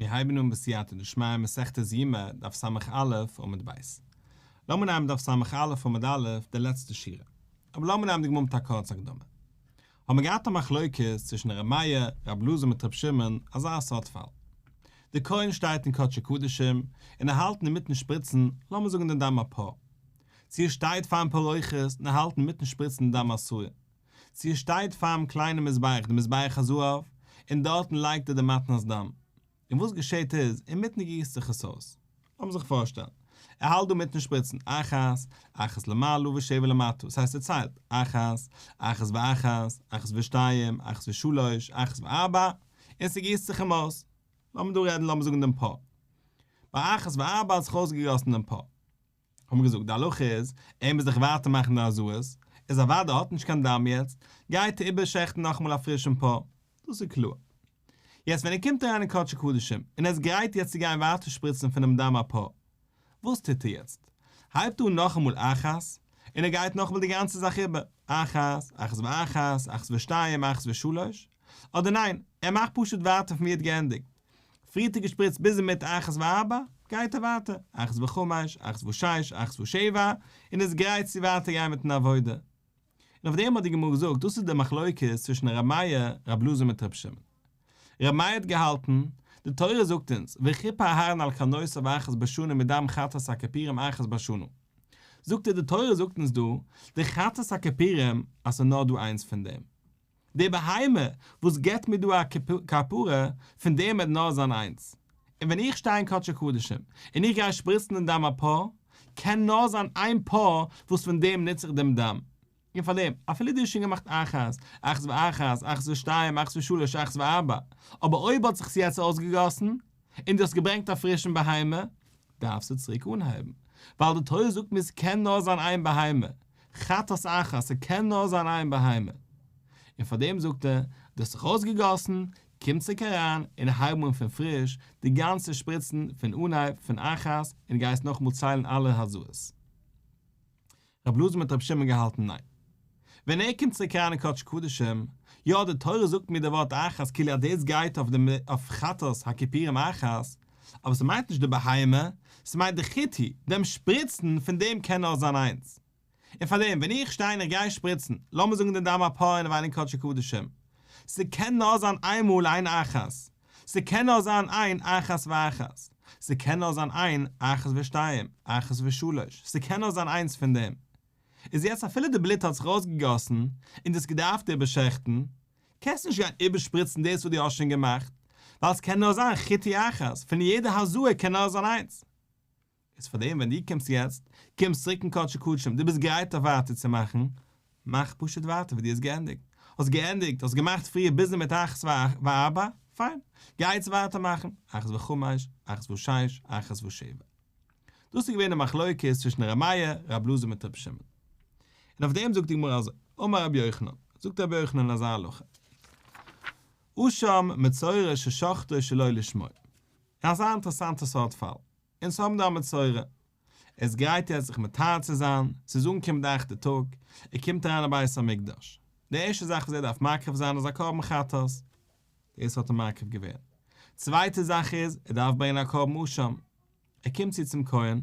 מיר הייבן אן בסייעתא דשמיא מסכת יומא דף ס"א עמוד ב'. לאמיר נעמען דף ס"א עמוד א' די לעצטע שורה. אבער לאמיר נעמען די גמרא מיט א קורצע הקדמה. האבן מיר געהאט א מחלוקת צווישן ר' מאיר, ר' אלעזר מיט ר' שמעון, אזא סארט פאל. די כהן שטייט אין קדשי קדשים און ער האלט אינמיטן שפריצן, לאמיר זאגן די דם הפר. צו ער שטייט פארן פרוכת און ער האלט אינמיטן שפריצן די דם השעיר. צו ער שטייט פאר'ן קליינעם מזבח, די מזבח הזהב, און דארטן לייגט ער די מתנת דם. און וואס געשעט איז, אינמיטן גיסט זיך עס אויס. לאמיר זיך פארשטעלן, ער האלט דא מיטן שפריצן, אחת, אחת למעלה ושבע למטה, דאס הייסט ער ציילט, אחת, אחת ואחת, אחת ושתיים, אחת ושלוש, אחת וארבע, און ס'גיסט זיך אים אויס. לאמיר דא רעדן, לאמיר זאגן דעם פר. ביי אחת וארבע האט זיך אויסגעגאסן דעם פר. האבן מיר געזאגט די הלכה איז, ער מוז דאך ווייטער מאכן די הזאות, איז אוודאי האט נישט קיין דם יעצט, גייט ער איבערשעכטן נאכאמאל א פרישן פר, דאס איז קלאר. יעצט ווען ער קומט אריין אין קדשי קדשים, און ער איז גרייט יעצט צו גיין ווייטער שפריצן פונעם דם הפר, וואס טוט ער יעצט? הייבט אן נאכאמאל אחת, און ער גייט נאכאמאל די גאנצע זאך איבער, אחת, אחת ואחת, אחת ושתיים, אחת ושלוש, אדער ניין, ער מאכט פשוט ווייטער פון ווי ער האט געענדיגט, פריער האט ער געשפריצט ביז אינמיטן אחת וארבע, גייט ער ווייטער, אחת וחמש, אחת ושש, אחת ושבע, און איז גרייט צו ווייטער גיין מיטן עבודה. און אויף דעם האט די גמרא געזאגט, דאס איז די מחלוקת צווישן ר' מאיר, ר' אלעזר מיט ר' שמעון. ר' מאיר האט געהאלטן, די תורה זאגט אונז, וכיפר אהרן על קרנותיו אחת בשנה מדם חטאת הכפורים אחת בשנה. זאגט ער, די תורה זאגט אונז דא, די חטאת הכפורים, אז ס'איז נאר דא איינס פון דעם. די בהמה וואס געבט מיר דא א כפרה, פון דעם וועט נאר זיין איינס. און ווען איך שטיי אין קדשי קדשים, און איך גיי שפריצן דעם דם הפר, קען נאר זיין איין פר וואס פון דעם נוץ איך דעם דם. און פאר דעם, אפילו דו האסט שוין געמאכט אחת, אחת ואחת, אחת ושתיים, אחת ושלש, אחת וארבע, אבער אויב האט זיך עס יעצט אויסגעגאסן, און דו האסט געברענגט א פרישן בהמה, דארפסטו צוריק אנהייבן, ווייל די תורה זאגט מיר ס'קען נאר זיין איין בהמה, חטאת אחת, ס'קען נאר זיין איין בהמה. און פאר דעם זאגט ער, דו האסט זיך אויסגעגאסן, קום צוריק אריין און הייב אן פון פריש די גאנצע שפריצן פון אנהייב פון אחת און גייסט נאכאמאל ציילן אלע הזאות. רבי אלעזר מיט רבי שמעון געהאלטן ניין. ווען ער קומט צוריק אריין אין קדש קדשים, יא די תורה זאגט מיר די ווארט אחת כאילו אז דאס גייט אויף די אויף חטאת הכיפורים אחת, אבער ס'מיינט נישט די בהמה, ס'מיינט די חיטוי, דעם שפריצן פון דעם קען נאר זיין איינס. און פארדעם ווען איך שטיי און איך גיי שפריצן, לאמיר זאגן די דם הפר אינעווייניג קדשי קדשים, ס'קען נאר זיין איינמאל איין אחת, ס'קען נאר זיין איין אחת ואחת, ס'קען נאר זיין איין אחת ושתיים, אחת ושלוש, ס'קען נאר זיין איינס פון דעם. איז יעצט אפילו די בלוט האט זיך אויסגעגאסן און דו האסט געדארפט איבערשעכטן, קענסט נישט גיין איבערשפריצן דאס וואס דו האסט שוין געמאכט, ווייל ס'קען נאר זיין חיטוי אחת, פון יעדע הזאה קען נאר זיין איינס. איז פאר דעם ווען דו קומסט יעצט, קומסט צוריק אין קדשי קדשים, דו ביסט גרייט אויף ווייטער צו מאכן, מאך פשוט ווייטער ווי דו האסט געענדיגט. האסט געענדיגט, האסט געמאכט פריער ביז מיט אחת וארבע, פיין, גיי יעצט ווייטער מאכן, אחת וחמש, אחת ושש, אחת ושבע. דאס איז געווען די מחלוקת צווישן ר' מאיר, ר' אלעזר מיט ר' שמעון. און אויף דעם זאגט די גמרא אזוי, אמר רבי יוחנן, זאגט רבי יוחנן אזא הלכה, אשם מצורע ששחטו שלא לשמו. אזא אינטערעסאנטע סארט פאל. אונז האבן דא א מצורע, ער איז גרייט יעצט זיך מטהר צו זיין, ס'איז אנגעקומען די אכטע טאג, ער קומט אריין אין בית המקדש, די ערשטע זאך וואס ער דארף מקריב זיין איז א קרבן חטאת, דאס האט ער מקריב געווען, צווייטע זאך איז, ער דארף ברענגען א קרבן אשם, ער קומט צו צום כהן, און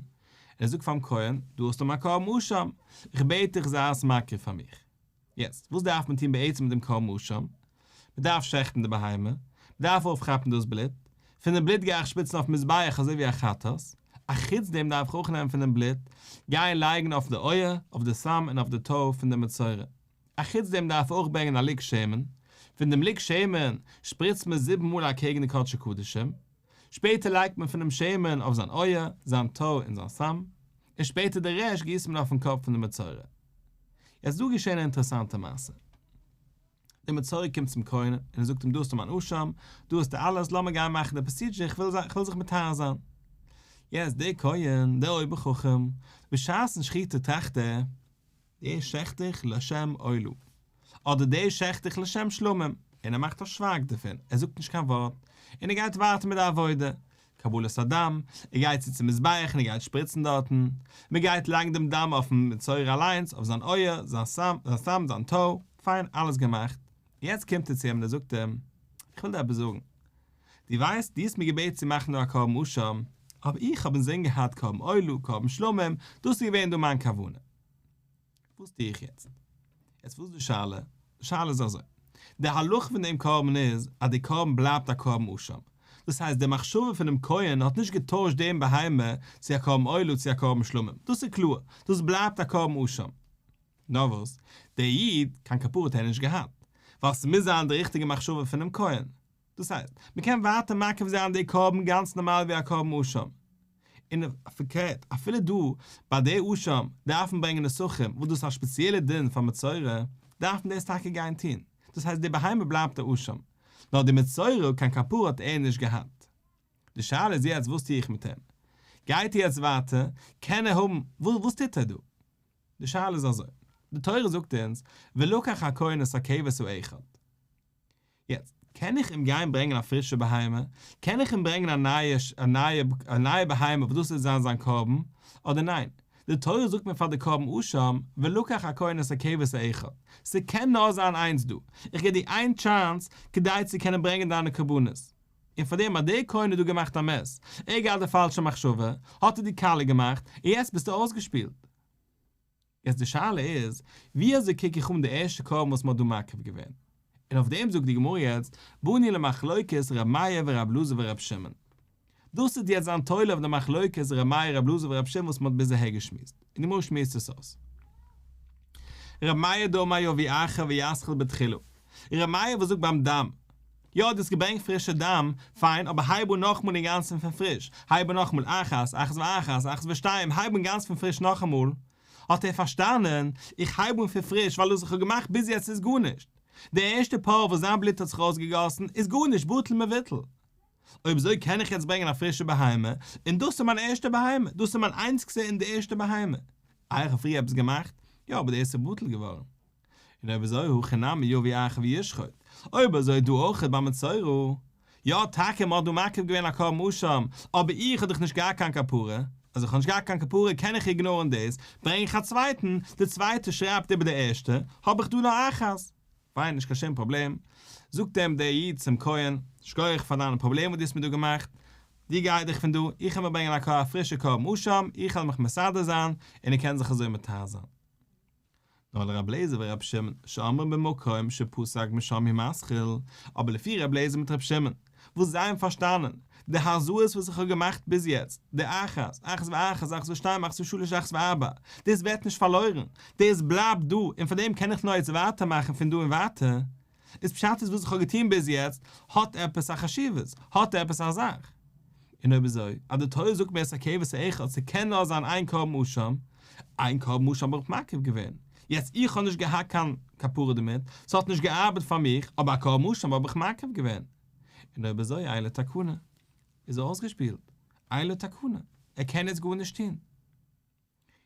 ער זאגט פאר'ן כהן, דא האסטו מיין קרבן אשם, איך בעט דיך זיי עס מקריב פאר מיך. יעצט, וואס דארף מען טון בעצם מיט דעם קרבן אשם? מען דארף שעכטן די בהמה, מען דארף אויפכאפן דאס בלוט, פון דעם בלוט גיי איך שפריצן אויפן מזבח אזוי ווי א חטאת, אחוץ דעם דארף איך אויך נעמען פון דעם בלוט, גיין לייגן אויף די אויער, אויף די סאם און אויף די toe פון דעם מצורע. אחוץ דעם דארף איך אויך ברענגען א לוג שמן, פון דעם לוג שמן שפריצט מען זיבן מאל אקעגן די קדשי קדשים, שפעטער לייגט מען פון דעם שמן אויף זיין אויער, זיין toe און זיין סאם, און שפעטער די רעשט גיסט מען אויפן קאפ פון די מצורע. יעצט דא געשען א אינטערעסאנטע מעשה. דער מצורע קומט צום כהן און ער זאגט אים דא האסטו מיין אשם, דא האסטו אלעס, לאמיר גיין מאכן די procedure, איך וויל איך וויל זיך מטהר זיין. יעצט דער כהן, דער אויבער חכם, בשעת'ן שחיטה טראכט ער, דער שעכט איך לשם עולה, אדער דער שעכט איך לשם שלמים, און ער מאכט א שווייג דערפון, ער זאגט נישט קיין ווארט, און ער גייט ווייטער מיט די עבודה, קבלת הדם, ער גייט צו צום מזבח און ער גייט שפריצן דארטן, מען גייט לייגן דעם דם אויפן מצורע אליינס, אויף זיין אויער, זיין סאם, זיין thumb, זיין toe, פיין, אלעס געמאכט, יעצט קומט ער צו אים און ער זאגט אים, איך וויל דיר עפעס זאגן, דו ווייסט, דו האסט מיר געבעטן צו מאכן דא א קרבן אשם, אבער איך האב אינזין געהאט קרבן עולה, קרבן שלמים, דאס איז געווען דא מיין כוונה. וואס טו איך יעצט? יעצט וואס איז די שאלה? די שאלה איז אזוי, די הלכה פון דעם קרבן איז אז די קרבן בלייבט א קרבן אשם, דאס הייסט די מחשבה פונעם כהן האט נישט געטוישט דעם בהמה צו א קרבן עולה צו א קרבן שלמים, דאס איז קלאר, דאס בלייבט א קרבן אשם. נאר וואס, דער איד, קיין כפרה האט ער נישט געהאט, ווייל ס'מוז זיין די ריכטיגע מחשבה פונעם כהן. דאס הייסט, מ'קען ווייטער מקריב זיין די קרבן גאנץ נארמאל ווי א קרבן אשם. און פארקערט, אפילו דא, ביי די אשם, דארף מען ברענגען נסכים, וואס דאס איז א שפעציעלע דין פאר מצורע, דארף מען דאס טאקע גיין טון. דאס הייסט די בהמה בלייבט א אשם. נאר די מצורע, קיין כפרה האט ער נישט געהאט. די שאלה איז יעצט וואס טו איך מיט אים? גייט ער יעצט ווייטער? קען ער האבן? וואס טוט ער דא? די שאלה איז אזוי, די תורה זאגט אונז, ולקח הכהן את הכבש האחד. יעצט, קען איך אים גיין ברענגען א פרישע בהמה? קען איך אים ברענגען א נייע א נייע א נייע בהמה וואס דאס וועט זיין זיין קרבן? אדער ניין? די תורה זאגט מיר פאר די קרבן אשם, ולקח הכהן את הכבש האחד. ס'קען נאר זיין איינס דא. איך גיב דיר איין chance כדי צו קענען ברענגען דיינע קרבנות. און פאר דעם אז דער כהן האט דא געמאכט א mess, ער האט געהאט די פאלשע מחשבה, האט ער דיר קאליע געמאכט, און יעצט ביסטו אויסגעשפילט. יעצט די שאלה איז, ווי אזוי קוק איך אן די ערשטע קרבן וואס מען האט דא מקריב געווען? און אויף דעם זאגט די גמרא יעצט, באנו למחלוקת ר' מאיר ור' אלעזר ור' שמעון. דאס איז יעצט זיין תולה אויף די מחלוקת ר' מאיר ר' אלעזר ור' שמעון וואס מען האט ביז אהער געשמועסט, און די גמרא שמועסט עס אויס. ר' מאיר דאמר יביא אחר ויתחיל בתחילה. ר' מאיר וואס זאגט ביים דם, יא דו האסט געברענגט פרישע דם, פיין, אבער הייב אן נאכאמאל אינגאנצן פון פריש, הייב אן נאכאמאל אחת, אחת ואחת, אחת ושתיים, הייב אן גאנץ פון פריש נאכאמאל, האט ער פארשטאנען, איך הייב אן פון פריש ווייל וואס איך האב געמאכט ביז יעצט איז גארנישט, די ערשטע פר וואס זיין בלוט האט זיך אויסגעגאסן איז גארנישט בטל מבוטל. אויב אזוי קען איך יעצט ברענגען א פרישע בהמה, און דאס איז מיין ערשטע בהמה, דאס איז מיין איינציגסטע און די ערשטע בהמה. איי איך האב פריער עפעס געמאכט? יא אבער דאס איז בטל געווארן. און אויב אזוי הכא נמי יביא אחר וישחוט, אויב אזוי דא אויכעט ביי מצורע, יא טאקע מען האט דא מקריב געווען א קרבן אשם, אבער איך האב דאך נישט געהאט קיין כפרה, אז איך האב נישט געהאט קיין כפרה קען איך ignore ן דאס, ברענג איך א צווייטן, די צווייטע שרייבט איבער די ערשטע, האב איך דא נאר אחת. פיין נישט קיין שום פראבלעם, זאגט אים דער איד צום כהן, שכוח פאר דיינע פראבלעם וואס דו האסט מיר דא געמאכט, דו גיי דיך פון דא, איך וועל מיר ברענגען א פרישע קרבן אשם, איך וועל מיך מסדר זיין, און ער קען זיך אזוי מטהר זיין. נאר לר' אליעזר ור' שמעון שאומרים במקום שפסק משם הוא מתחיל, אבער לפי ר' אליעזר מיט ר' שמעון, וואס זיי האבן פארשטאנען, די הזאות וואס איך האב געמאכט ביז יעצט, די אחת, אחת ואחת, אחת ושתיים, אחת ושלש, אחת וארבע, דאס ווערט נישט פארלוירן, דאס בלייבט דא, און פאר דעם קען איך נאר יעצט ווייטער מאכן פון דא און ווייטער. איז פשט איז וואס איך האב געטון ביז יעצט האט עפעס א חשיבות, האט עפעס א זאך. און אויב אזוי, אז די תורה זאגט מיר את הכבש האחד ס'קען נאר זיין איין קרבן אשם, איין קרבן אשם האב איך מקריב געווען, יעצט איך האב נישט געהאט קיין כפרה דערמיט, ס'האט נישט געארבעט פאר מיך, אבער א קרבן אשם האב איך מקריב געווען. און אויב אזוי אין לו תקנה. איז ער אויסגעשפילט. אין לו תקנה. ער קען יעצט גארנישט טון.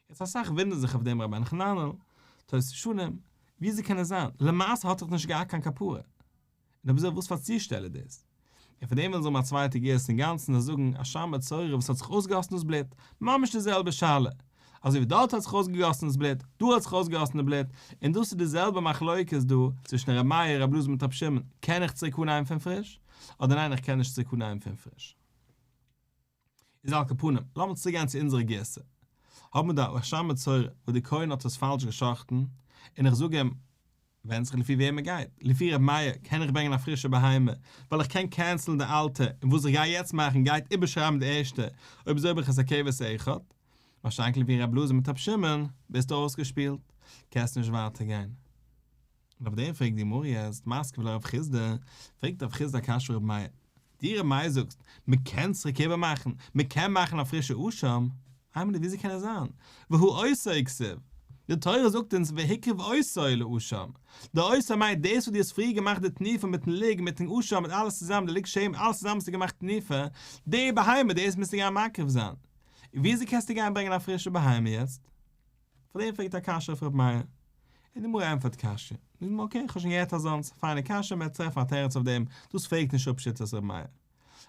יעצט אסאך וואונדערן זיך אויף דעם רבינו חננאל, תוס' שנים, וויאזוי קען עס זיין? למעשה האט ער דאך נישט געהאט קיין כפרה. און אויב אזוי וואס פאר צושטעל איז דאס? און פאר דעם ווילן זיי האבן א צווייטע גירסא אינגאנצן און זאגן אשם מצורע וואס האט זיך אויסגעגאסן דאס בלוט, ממש די זעלבע שאלה, אזוי ווי דארט האט זיך אויסגעגאסן דאס בלוט, דא האט זיך אויסגעגאסן די בלוט, און דאס איז די זעלבע מחלוקת דא צווישן ר' מאיר ר' אלעזר מיט ר' שמעון, קען איך צוריק אנהייבן פון פריש? אדער ניין איך קען נישט צוריק אנהייבן פון פריש? איז על כל פנים, לאמיר צוריק גיין צו אונזערע גירסא. האבן מיר דא א אשם מצורע וואס די כהן האט עס פאלש גע'שחט'ן, און איך זאג אים, ווענדט זיך לפי וועם מען גייט, לפי ר' מאיר קען איך ברענגען א פרישע בהמה, ווייל איך קען cancel ן די אלטע, און וואס איך גיי יעצט מאכן גייט איבערשרייבן די ערשטע, אויב אזוי האב איך את הכבש האחד. מה שאין כן לפי ר' אלעזר מיט ר' שמעון, ביסטו אויסגעשפילט, קענסט נישט ווייטער גיין. און אויף דעם פרעגט די גמרא יעצט, מתקיף לה רב חסדא, פרעגט רב חסדא א קשיא פון רבי מאיר, דו רבי מאיר זאגסט, מען קען צוריק איבערמאכן, מען קען מאכן א פרישע אשם, איין מינוט וויאזוי קען עס זיין, והא אותו כתיב, די תורה זאגט אונז והקריב אותו לאשם, די אותו מיינט דאס וואס דו האסט פריער געמאכט די תנופה מיטן לוג מיטן אשם מיט אלעס צוזאמען די לוג שמן אלעס צוזאמען האסטו געמאכט תנופה, די בהמה דאס מוזטו גיין מקריב זיין, וויאזוי קענסטו גיין ברענגען א פרישע בהמה יעצט? פאר דעם פרעגט א קשיא אויף ר' מאיר, און די גמרא ענטפערט קשיא, זאגט די גמרא okay איך האב שוין געהערט אזאנס, פיינע קשיא מען וועט טרעפן א תירוץ אויף דעם, דאס פרעגט נישט אפ שיטת ר' מאיר.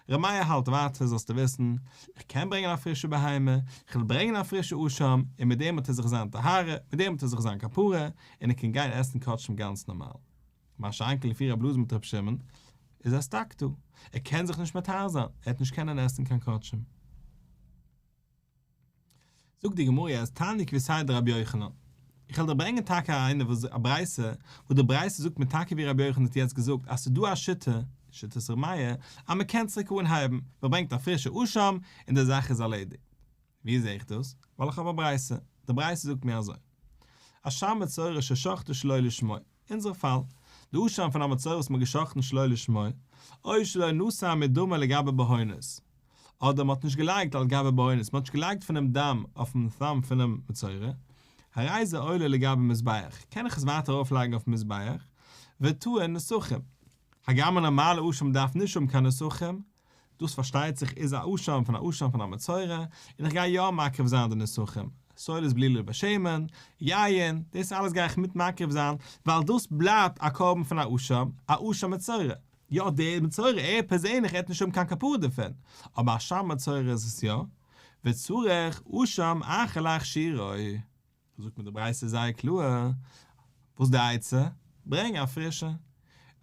ר' מאיר האלט ווייטער זאלסטו וויסן, איך קען ברענגען א פרישע בהמה, איך וועל ברענגען א פרישע אשם, און מיט דעם האט ער זיך זיין טהרה, מיט דעם האט ער זיך זיין כפרה, און ער קען גיין עסן קדשים גאנץ נארמאל. מה שאין כן לפי ר' אלעזר מיט ר' שמעון. איז ער stuck דא, ער קען זיך נישט מטהר זיין, ער וועט נישט קענען עסן קיין קדשים. זאגט די גמרא אז תניא כוותיה דרבי יוחנן. איך וועל דיר ברענגען טאקע איינע וואס א ברייתא, וואס די ברייתא זאגט מיר טאקע ווי רבי יוחנן האט יעצט געזאגט אז ס'איז דא א שיטה, שיטת ר' מאיר, אז מ'קען צוריק אנהייבן, מ'ברענגט א פרישע אשם און די זאך איז ארלעדיגט. ווי זעה איך דאס? ווייל איך האב א ברייתא. די ברייתא זאגט מיר אזוי. אשם מצורע ששחטו שלא לשמו. אונזער פאל, די אשם פון א מצורע וואס מ'האט געשחט'ן שלא לשמו, או שלא נתן מדמו לגבי בהונות. אדער מ'האט נישט געלייגט על גבי בהונות, מ'האט נישט געלייגט פונעם דם אויפן thumb פונעם מצורע, הרי זה עולה לגבי מזבח, קען איך עס ווייטער ארויפלייגן אויפן מזבח, וטעון נסכים. הגם א נארמאלע אשם דארף נישט האבן קיין נסכים, דאס פארשטייט זיך איז א אשם פון א אשם פון א מצורע, און איך גיי יא מקריב זיין די נסכים, סולת בלולה בשמן, יין, דאס אלעס גיי איך מיט מקריב זיין, ווייל דאס בלייבט א קרבן פון א אשם, א אשם מצורע. יא דער מצורע ער פערזענליך ער וועט נישט האבן קיין כפרה דערפון, אבער אשם מצורע איז עס יא, וצריך אשם אחר להכשירו. זאגט מיר די ברייתא זייער קלאר, וואס די עצה? ברענג א פרישע.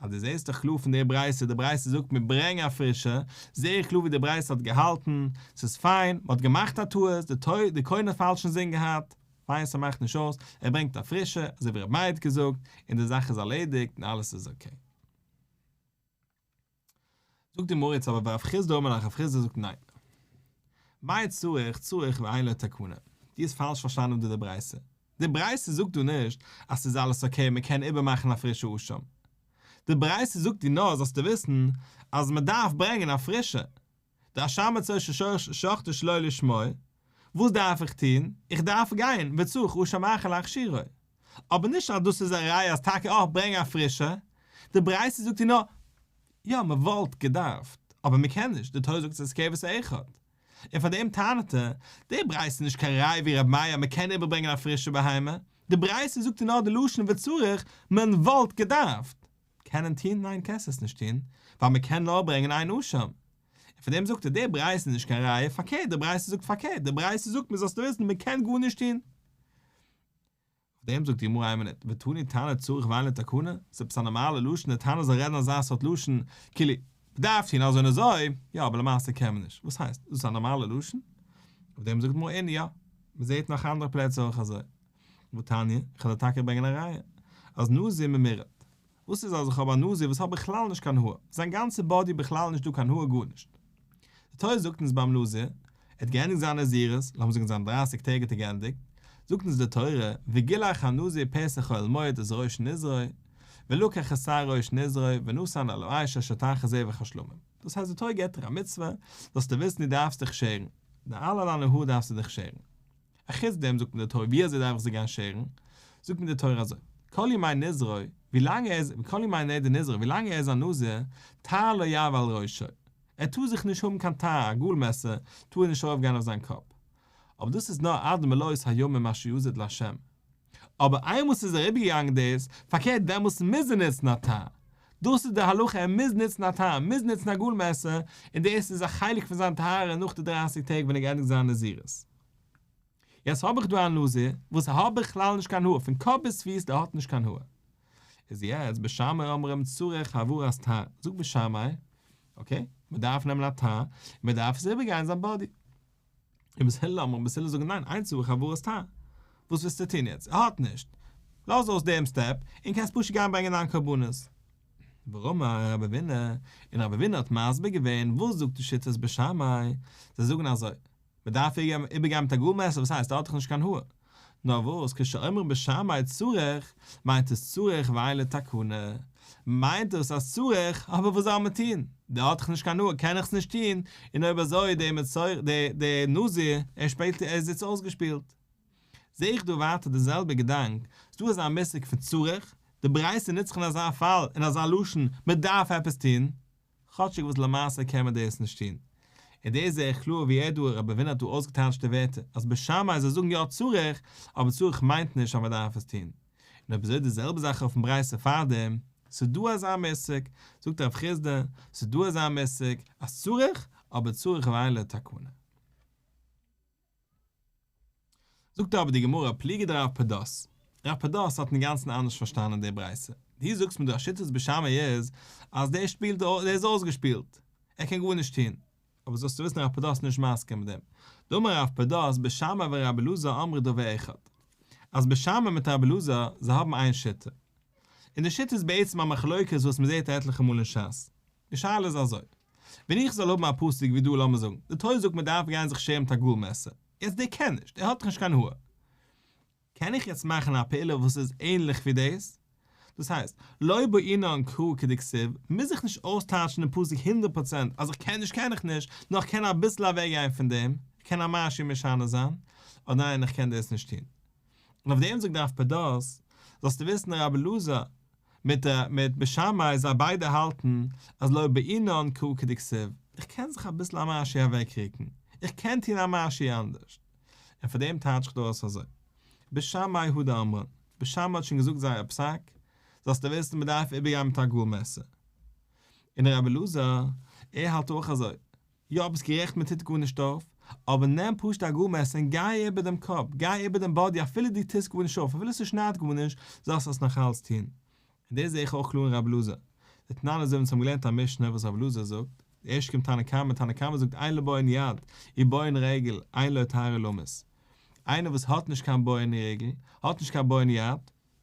אז דו זעסט דאך קלאר פון די ברייתא, די ברייתא זאגט מיר ברענג א פרישע, זע איך קלאר ווי די ברייתא האט געהאלטן, ס'איז פיין, מ'האט געמאכט א טעות, די כהן האט פאלש אינזין געהאט, פיין ס'מאכט נישט אויס, ער ברענגט א פרישע, אזוי ווי רבי מאיר האט געזאגט, און די זאך איז ארלעדיגט און אלעס איז okay. זאגט די גמרא יעצט אבער ורב חסדא אמר לך רב חסדא זאגט ניין. מאי צריך צריך ואין לו תקנה. דו האסט פאלש פארשטאנען דא די ברייתא. די ברייתא זאגט דא נישט אז ס'איז אלעס okay מען קען איבערמאכן א פרישע אשם. די ברייתא זאגט דיר נאר זאלסטו וויסן אז מען דארף ברענגען א פרישע. די אשם מצורע ששחטו שלא לשמו, וואס דארף איך טון? איך דארף גיין וצריך אשם אחר להכשירו. אבער נישט אז דאס איז א ראיה אז טאקע אה ברענג א פרישע, די ברייתא זאגט דיר נאר יא מען וואלט געדארפט, אבער מען קען נישט, די תורה זאגט עס איז כבש אחד. און פאר דעם טענה'ט ער, די ברייתא איז נישט קיין ראיה ווי רבי מאיר אז מען קען איבערברענגען א פרישע בהמה, די ברייתא זאגט דיר נאר די לשון וצריך, מען וואלט געדארפט. קענען טוהן? ניין קענסט עס נישט טוהן, ווייל מען קען נאר ברענגען איין אשם. און פון דעם זאגט ער, די ברייתא איז נישט קיין ראיה, פארקערט די ברייתא זאגט פארקערט, די ברייתא זאגט מען זאלסטו וויסן מען קען גארנישט טוהן. אויף דעם זאגט די גמרא איין מינוט, ותני תנא צריך ואין לו תקנה, ס'איז עפעס א נארמאלע לשון, די תנא זאל רעדן אזא סארט לשון, כאילו, מ'דארף טוהן אזוי און אזוי, יא אבער למעשה קען מען נישט, וואס הייסט? דאס איז א נארמאלע לשון? אויף דעם זאגט די גמרא אין יא, מ'זעהט נאך אנדערע פלעצער אויך אזוי. והתניא, איך וועל דיר טאקע ברענגען א ראיה, אז נזיר ממורט. וואס איז אז איך האב א נזיר וואס האט בכלל נישט קיין האר, זיין גאנצע body בכלל נישט דא קיין האר גארנישט. די תורה זאגט אונז ביים נזיר, ער האט געענדיגט זיין נזירות, לאמיר זאגן זיין דרייסיג טעג האט ער געענדיגט, זאגט אונז די תורה, וגילח הנזיר פתח אוהל מועד את ראש נזרו, ולקח את שער ראש נזרו ונתן על האש אשר תחת זבח השלמים. דאס הייסט די תורה געבט דיר א מצוה, זאלסטו וויסן דו דארפסט דיך שערן, די אלע דיינע האר דארפסטו דיך שערן. אחוץ דעם זאגט מיר די תורה ווי אזוי דארף איך זיך גיין שערן, זאגט מיר די תורה אזוי, כל ימי נזרו, ווי לאנג ער איז, כל ימי נדר נזרו, ווי לאנג ער איז א נזיר, תער לא יעבור על ראשו, ער טאר זיך נישט האבן קיין תער, א גאל מעסער, טאר ער נישט ארויף גיין אויף זיין קאפ. אבער דאס איז נאר עד מלאות הימים אשר יזיד לה'. אבער איינמאל ס'איז אריבערגעגאנגען דאס, פארקערט דעמאלטס מוז ער נוצן א תער. דאס איז די הלכה ער מוז נוצן א תער, ער מוז נוצן א גאל מעסער, און דאס איז א חלק פון זיין טהרה נאך די דרייסיג טעג ווען ער געענדיגט זיין נזירות. יעצט האב איך דא א נזיר וואס האט בכלל נישט קיין האר, פון קאפ ביז פיס דער האט נישט קיין האר. איז יעצט בית שמאי אומרים צריך העברת תער, זאגט בית שמאי, okay, מען דארף נעמען א תער, און מען דארף עס איבערגיין זיין body. און בית הלל אומרים, בית הלל זאגן ניין, אין צריך העברת תער. וואס ווילסטו טון יעצט? ער האט נישט. לאז אויס דעם step, און קענסט פשוט גיין ברענגען דיין קרבנות. ורמי רב אבינא, און רב אבינא האט מסביר געווען וואס זאגט די שיטת בית שמאי, זיי זאגן אזוי, מען דארף איבערגיין מיט א גאל מעסער, וואס הייסט ער האט דאך נישט קיין האר? נאר וואס כשאומרים בית שמאי צריך, מיינט עס צריך ואין לו תקנה, מיינט דאס אז צריך, אבער וואס זאל מען טון, דער האט דאך נישט קיין האר קען איך עס נישט טון, און אויב אזוי דער מצורע, דער נזיר, ער שפילט ער איז יעצט אויסגעשפילט. זע איך דא ווייטער די זעלבע געדאנק, ס'דא אזא מושג פון צריך, די ברייתא נוצט זיך אין אזא פאל אין אזא לשון, מען דארף עפעס טון, כאטשיג וואס למעשה קען מען דאס נישט טון. און דאס זע איך קלאר ווי ער דא רבי אבינא האט דא אויסגעטייטשט די ווערטער אז בית שמאי זיי זאגן יא צריך, אבער צריך מיינט נישט אז מען דארף עס טון. און אויב אזוי די זעלבע זאך אויפן ברייתא פארדעם, ס'דא אזא מושג, זאגט רב חסדא, ס'דא אזא מושג אז צריך, אבער צריך ואין לו תקנה. זאגט אבער די גמרא פליגא דרב פדת, רב פדת האט אינגאנצן אנדערש פארשטאנען די ברייתא. דו זאגסט מיר דא אז שיטת בית שמאי איז אז דער שפילט דער איז אויסגעשפילט, ער קען גארנישט טון. אבער זאלסטו וויסן רב פדת איז נישט מסכים מיט דעם. דאמר רב פדת בית שמאי ורבי אלעזר אמרו דבר אחד. אז בית שמאי מיט רבי אלעזר זיי האבן איין שיטה. און די שיטה איז בעצם א מחלוקת וואס מען זעט עטליכע מאל אין שס. די שאלה איז אזוי. ווען איך זאל האבן א פסוק ווי דא לאמיר זאגן, די תורה זאגט מען דארף גיין זיך שערן מיט א גאל מעסער. יעצט דער קען נישט, ער האט דאך נישט קיין האר. קען איך יעצט מאכן א פעולה וואס איז ענליך ווי דאס? דאס הייסט, לא בעינן קרא כדכתיב, מוז איך נישט אויסטייטשן דעם פסוק הונדרעט פראצענט, אז איך קען נישט קען איך נישט, נאר איך קען אביסל אוועקגיין פון דעם, איך קען א משהו משנה זיין, אדער ניין איך קען דאס נישט טון. און אויף דעם זאגט רב פדת, זאלסטו וויסן רבי אלעזר מיט מיט בית שמאי זיי ביידע האלטן אז לא בעינן קרא כדכתיב, איך קען זיך אביסל א משהו אוועקרוקן, איך קען טון א משהו אנדערש. און פאר דעם טייטש איך דא אויס אזוי, בית שמאי הוא דאמרן, בית שמאי האט שוין געזאגט זייער פסק, זאלסטו וויסן מען דארף איבערגיין מיט א גאל מעסער. און רבי אלעזר, ער האלט אויך אזוי, יא ביסט גערעכט מען טוט גארנישט אויף, אבער נעם פשוט א גאל מעסער און גיי איבער דעם קאפ, גיי איבער דעם body אפילו דו טוסט גארנישט אויף, אפילו ס'שניידט גארנישט, זאלסטו עס נאכאלץ טון. און דאס זעה איך אויך קלאר אין רבי אלעזר. דתנן אזוי ווי אונז האבן געלערנט א משנה וואס רבי אלעזר זאגט, די ערשטע קומט תנא קמא, תנא קמא זאגט אין לו בוהן יד ובוהן רגל אין לו טהרה למות. איינער וואס האט נישט קיין בוהן רגל, האט נישט קיין בוהן יד,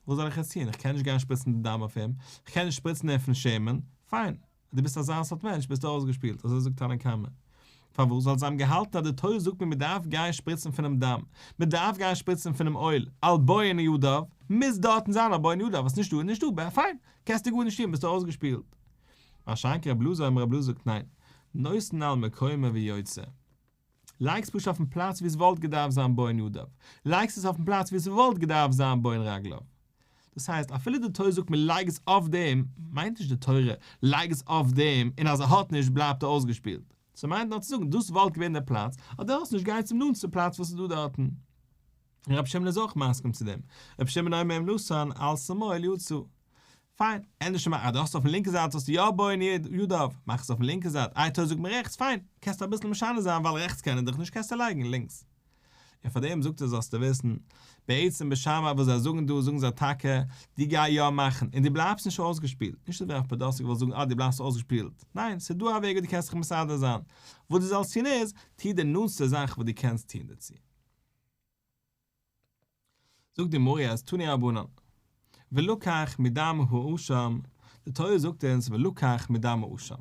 וואס זאל איך יעצט טון, איך קען נישט גיין שפריצן די דם אויף אים, איך קען נישט שפריצן אויפן שמן, פיין, דו ביסט אזא סארט מענטש ביסטו אויסגעשפילט, אזוי זאגט תנא קמא. פארוואס? ווייל זיי האבן געהאלטן אז די תורה זאגט מיר מען דארף גיין שפריצן פונעם דם, מען דארף גיין שפריצן פונעם אויל, על בוהן ידיו, מוז דארטן זיין א בוהן ידיו, וואס נישטא איז נישטא, פיין, קענסטו גארנישט טון ביסטו אויסגעשפילט. מה שאין כן רבי אלעזר אמר רבי אלעזר זאגט ניין, נותן על מקומו ויוצא. לייגסט פשוט אויפן פלאץ ווי עס וואלט געדארפט זיין בוהן ידיו, לייגסט עס אויפן פלאץ ווי עס וואלט געדארפט זיין בוהן רגליו. דאס הייסט אפילו די תורה זאגט מען לייג עס אויף דעם, מיינט נישט די תורה לייג עס אויף דעם און אז ער האט נישט בלייבט ער אויסגעשפילט. ס'מיינט נאר צו זאגן דאס וואלט געווען דער פלאץ, אז דו האסט נישט גיי צום נאנטסטע פלאץ וואס איז דא דארטן. און רבי שמעון איז אויך מסכים צו דעם, רבי שמעון אומר אם נתן על שמאל יצא. פיין, ענדערש מאך אז דו האסט אויפן לינקע זייט האסטו יא בוהן ידיו, מאך עס אויפן לינקע זייט, איי תורה זאגט מיר רעכטס, פיין, קענסטו אביסל משנה זיין ווייל רעכטס קען ער דאך נישט קענסטו לייגן לינקס. און פאר דעם זאגט ער זאלסטו וויסן, בעצם בית שמאי וואס זיי זאגן דא זאגן זיי טאקע, דו גיי יא מאכן, און דו בלייבסט נישט אויסגעשפילט, נישט אזוי ווי רב פדת האט געוואלט זאגן אה דו בלייבסט אויסגעשפילט, ניין, ס'איז דא א וועג ווי דו קענסט זיך מסדר זיין, וואס דו זאלסט טון איז, טו די נאנטסטע זאך וואס דו קענסט טון דערצו. זאגט די גמרא אז תנו רבנן ולקח מדם האשם, די תורה זאגט אונז ולקח מדם האשם.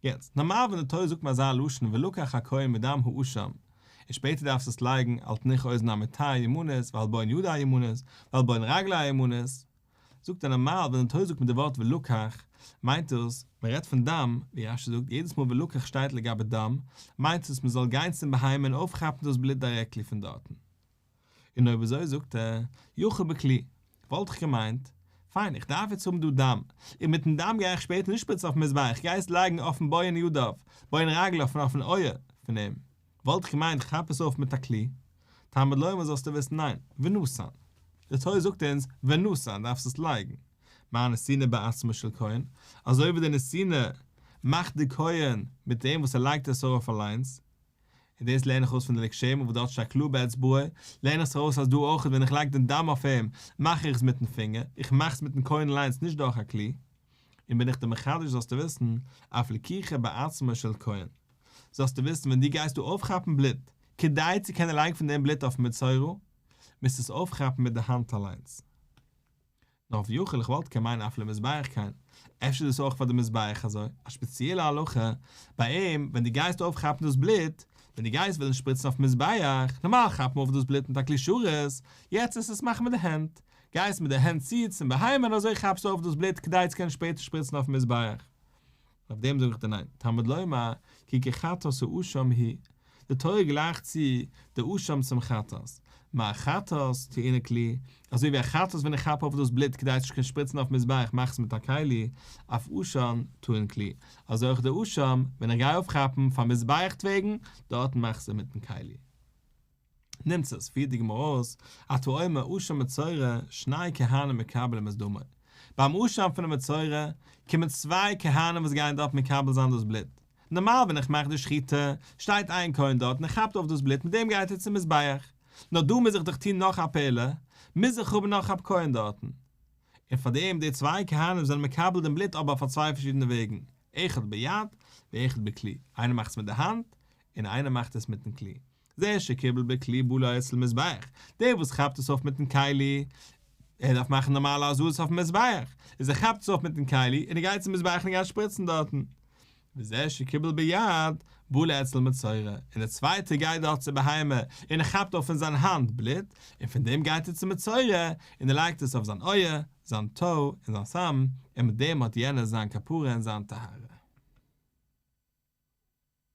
יעצט, נארמאל ווען די תורה זאגט מיר אזא לשון ולקח הכהן מדם האשם, און שפעטער דארפסטו עס לייגן על תנוך אוזנו המטה הימנית ועל בוהן ידו הימנית ועל בוהן רגלו הימנית, זאגט ער נארמאל ווען די תורה זאגט מיט די ווארט ולקח מיינט דאס מען רעדט פון דם, ווי רש"י זאגט יעדעס מאל ולקח שטייט לגבי דם מיינט עס מען זאל גיין צום בהמה און אויפכאפן דאס בלוט directly פון דארטן. און אויב אזוי זאגט ער יכול בכלי, וואלט איך געמיינט, פיין איך דארף יעצט האבן דא דם, און מיטן דם גיי איך שפעטער נישט שפריצן אויפן מזבח, איך גיי עס לייגן אויפן בוהן ידיו, בוהן רגליו און אויפן אויער פון אים. וואלט איך געמיינט כאפ עס אויף מיט א כלי, תלמוד לומר זאלסטו וויסן ניין, ונתן. די תורה זאגט אונז ונתן דארפסט עס לייגן. מה נתינה בעצמו של כהן, אזוי ווי די נתינה מאכט די כהן מיט דעם וואס ער לייגט עס ארויף אליינס, און דאס לערן איך אויס פון די לק שמן וואס דארט שטייט קלאר באצבעו, לערן איך עס ארויס אז דא אויך ווען איך לייג דעם דם אויף אים מאך איך עס מיטן פינגער, איך מאך עס מיטן כהן אליינס נישט דורך א כלי. און בין איך דיר מחדש זאלסטו וויסן, אף לקיחה בעצמו של כהן. זאלסטו וויסן ווען דו גייסט דא אויפכאפן בלוט, כדי צו קענען לייגן פון דעם בלוט אויפן מצורע, מוזטו עס אויפכאפן מיט די האנט אליינס. נאר ויכול איך וואלט קען מיינען אף למזבח כן, אפשר איז דאס אויך פאר די מזבח אזוי, א שפעציעלע הלכה ביי אים, ווען דו גייסט אויפכאפן דאס בלוט, ווען דו גייסט וועלן שפריצן אויפן מזבח, נארמאל כאפט מען אויף דאס בלוט מיט א כלי שרת, יעצט וועסטו עס מאכן מיט די הענט, גייסט מיט די הענט צו צום בהמה און אזוי כאפסטו אויף דאס בלוט כדי צו קענען שפעטער שפריצן אויפן מזבח. אויף דעם זאג איך דיר ניין, תלמוד לומר כי כחטאת האשם הוא, די תורה גלייכט צו די אשם צום חטאת, מה חטאת טעונה כלי, אזוי ווי א חטאת ווען איך כאפ אויף דאס בלוט כדי צו קענען שפריצן אויפן מזבח מאך עס מיט א כלי, אף אשם טעון כלי, אזוי אויך די אשם ווען איך גיי אויפכאפן פאר מזבח'ט וועגן, דארטן מאך עס מיטן כלי. נמצאת, פירט די גמרא אויס, אתה אומר אשם מצורע, שני כהנים מקבלים את דמו. ביים אשם פונעם מצורע, קומען צוויי כהנים וואס גייען דארט מקבל זיין דאס בלוט. נארמאל ווען איך מאך די שחיטה, שטייט איין כהן דארט און ער כאפט אויף דאס בלוט מיט דעם גייט ער צום מזבח. נאר דא מוז איך דאך טון נאך א פעולה, מוז איך האבן נאך א כהן דארטן. און פאר דעם די צוויי כהנים זענען מקבל דעם בלוט אבער אויף צוויי פארשידענע וועגן, אחד ביד ואחד בכלי, איינער מאכט עס מיט די האנט און איינער מאכט עס מיטן כלי. זה שקיבל בכלי בא לו אצל מזבח, דער וואס כאפט עס אויף מיטן כלי, ער דארף מאכן נארמאלע הזאות אויפן מזבח, איז ער כאפט עס אויף מיטן כלי און ער גייט צום מזבח און גייט שפריצן דארטן. וזה שקיבל ביד, בא לו אצל מצורע, און דער צווייטער גייט דארט צו בהמה און ער כאפט אויף אין זיין האנט בלוט, און פון דעם גייט ער צום מצורע און ער לייגט עס אויף זיין אויער, זיין toe און זיין thumb, און מיט דעם האט יענער זיין כפרה און זיין טהרה.